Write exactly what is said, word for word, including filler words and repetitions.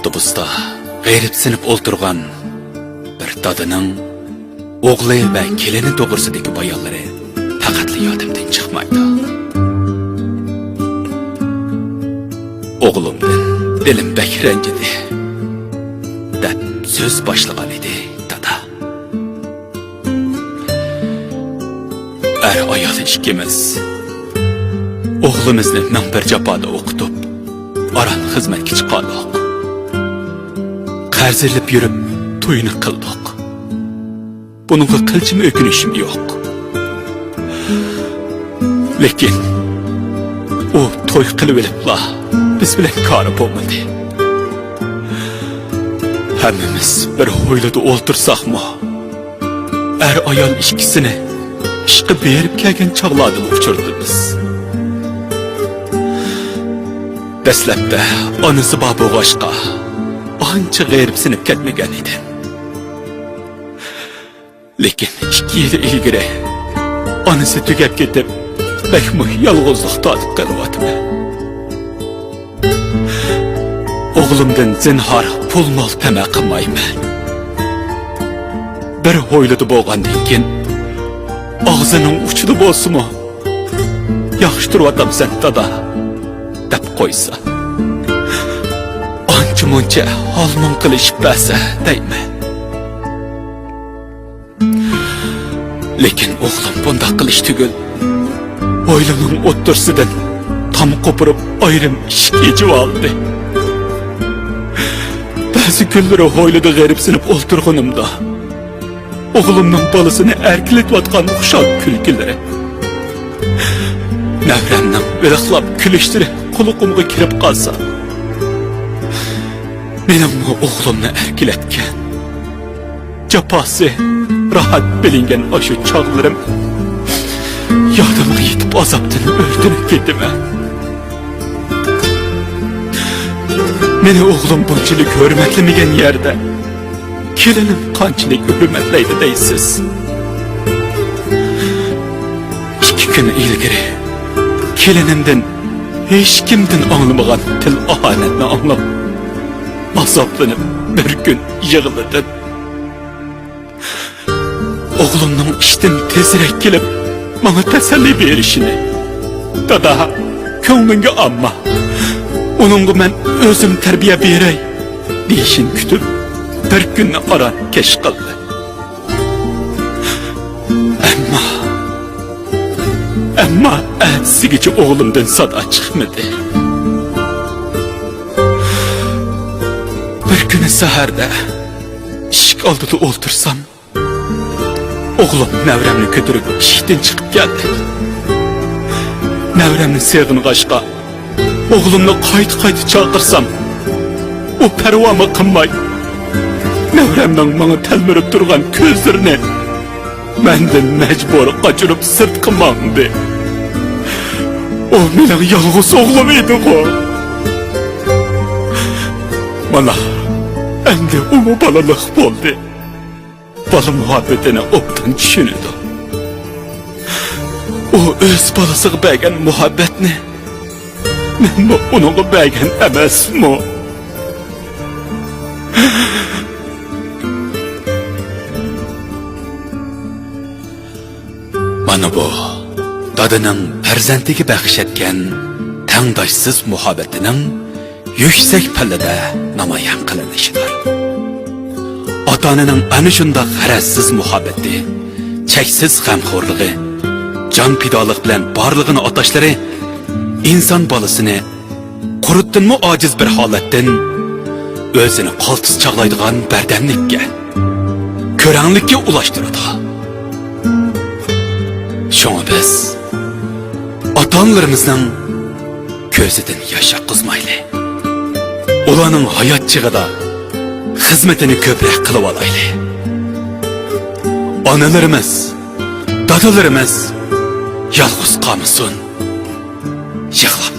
ئاپتوبۇستا غېرىبسىنىپ ئولتۇرغان بىر دادىنىڭ ئوغلى ۋە كېلىنى توغرىسىدىكى بايانلىرى پەقەتلا يادىمدىن چىقمايدۇ. «ئوغلۇمدىن دىلىم بەك رەنجىدى» دەپ سۆز باشلىغان ئىدى دادا. ئەر-ئايال ئىككىمىز ئوغلىمىزنى مىڭ بىر جاپادا ئوقۇتۇپ، ئاران خىزمەتكە چىقاردۇق. قەرز ئېلىپ يۈرۈپ تويىنى قىلدۇق. بۇنىڭغا قىلچىمۇ ئۆكۈنۈشۈم يوق. لېكىن ئۇ توي قىلىۋېلىپلا بىز بىلەن كارى بولمىدى. ھەممىمىز بىر ھويلىدا ئولتۇرساقمۇ، ئەر-ئايال ئىككىسىنى ئىشقا بېرىپ كەلگەن چاغلاردىلا ئۇچرىتىمىز. دەسلەپتە ئانىسى بار بولغاچقا، ئانچە غېرىبسىنىپ كەتمىگەن ئىدى. لېكىن ئىككى يىل ئىلگىرى ئانىسى تۈگەپ كېتىپ، بەكمۇ يالغۇزلۇق تارتىپ قېلىۋاتىمەن. ئوغلۇمدىن زىنھار پۇل-مال تەمە قىلمايمەن. بىر ھويلىدا بولغاندىن كېيىن، ئاغزىنىڭ ئۇچىدا بولسىمۇ، «ياخشى تۇرۇۋاتامسەن، دادا؟» دەپ قويسا، ئانچە-مۇنچە ھال-مۇڭ قىلىشىپ بەرسە دەيمەن. لېكىن ئوغلۇم بۇنداق قىلىش تۈگۈل، ھويلىنىڭ ئوتتۇرىسىدىن تام قوپۇرۇپ، ئايرىم ئىشىك ئېچىۋالدى. بەزى كۈنلىرى ھويلىدا غېرىبسىنىپ ئولتۇرغىنىمدا، ئوغلۇمنىڭ بالىسىنى ئەركىلىتىۋاتقان خۇشال كۈلكىلىرى، نەۋرەمنىڭ ۋىلىقلاپ كۈلۈشلىرى قۇلىقىمغا كىرىپ قالسا، مېنىڭمۇ ئوغلۇمنى ئەركىلەتكەن، جاپاسى راھەت بىلىنگەن ئاشۇ چاغلىرىم يادىمغا يېتىپ، ئازابتىن ئۆرتىنىپ كېتىمەن. مېنى ئوغلۇم بۇنچىلىك ھۆرمەتلىمىگەن يەردە، كېلىنىم قانچىلىك ھۆرمەتلەيدۇ دەيسىز؟ ئىككى كۈن ئىلگىرى كېلىنىمدىن ھېچكىمدىن ئاڭلىمىغان تىل ئاھانەتنى ئاڭلاپ، ئازابلىنىپ بىر كۈن يىغلىدىم. ئوغلۇمنىڭ ئىشتىن تېزرەك كېلىپ، ماڭا تەسەللى بېرىشىنى، «دادا، كۆڭلۈڭگە ئالما، ئۇنىڭغا مەن ئۆزۈم تەربىيە بېرەي» دېيىشىنى كۈتۈپ، بىر كۈننى ئاران كەچ قىلدى. ئەمما، ئەمما ئەتىسىگىچە ئوغلۇمدىن سادا چىقمىدى. بىر كۈنى سەھەردە ئىشىك ئالدىدا ئولتۇرسام، ئوغلۇم نەۋرەمنى كۆتۈرۈپ ئىشىكتىن چىقىپ كەلدى. نەۋرەمنى سېغىنغاچقا، ئوغلۇمنى قايتا-قايتا چاقىرسام، ئۇ پەرۋامۇ قىلماي، نەۋرەمنىڭ ماڭا تەلمۈرۈپ تۇرغان كۆزلىرىنى مەندىن مەجبۇر قاچۇرۇپ سىرتقا ماڭدى. ئۇ مېنىڭ يالغۇز ئوغلۇم ئىدىغۇ. مانا، ئەمدى ئۇمۇ بالىلىق بولدى. بالا مۇھەببىتىنى ئوبدان چۈشىنىدۇ. ئۇ ئۆز بالىسىغا بەرگەن مۇھەببەتنى مەنمۇ ئۇنىڭغا بەرگەن ئەمەسمۇ؟ مانا بۇ دادىنىڭ پەرزەنتىگە بەخش ئەتكەن تەڭداشسىز مۇھەببىتىنىڭ يۈكسەك پەللىدە نامايان قىلىنىشىدۇر. ئاتا-ئانىنىڭ ئەنە شۇنداق غەرەزسىز مۇھەببىتى، چەكسىز غەمخورلۇقى، جان پىدالىق بىلەن بارلىقىنى ئاتاشلىرى ئىنسان بالىسىنى قۇرتتىنمۇ ئاجىز بىر ھالەتتىن ئۆزىنى قالتىس چاغلايدىغان بەردەملىككە، كۆرەڭلىككە ئۇلاشتۇرىدۇ. شۇڭا بىز ئاتا-ئانىلىرىمىزنىڭ كۆزىدىن ياش ئاققۇزمايلى. ئۇلارنىڭ ھايات چېغىدا خىزمىتىنى كۆپرەك قىلىۋالايلى. ئانىلىرىمىز، دادىلىرىمىز يالغۇز قالمىسۇن، يىغلاپ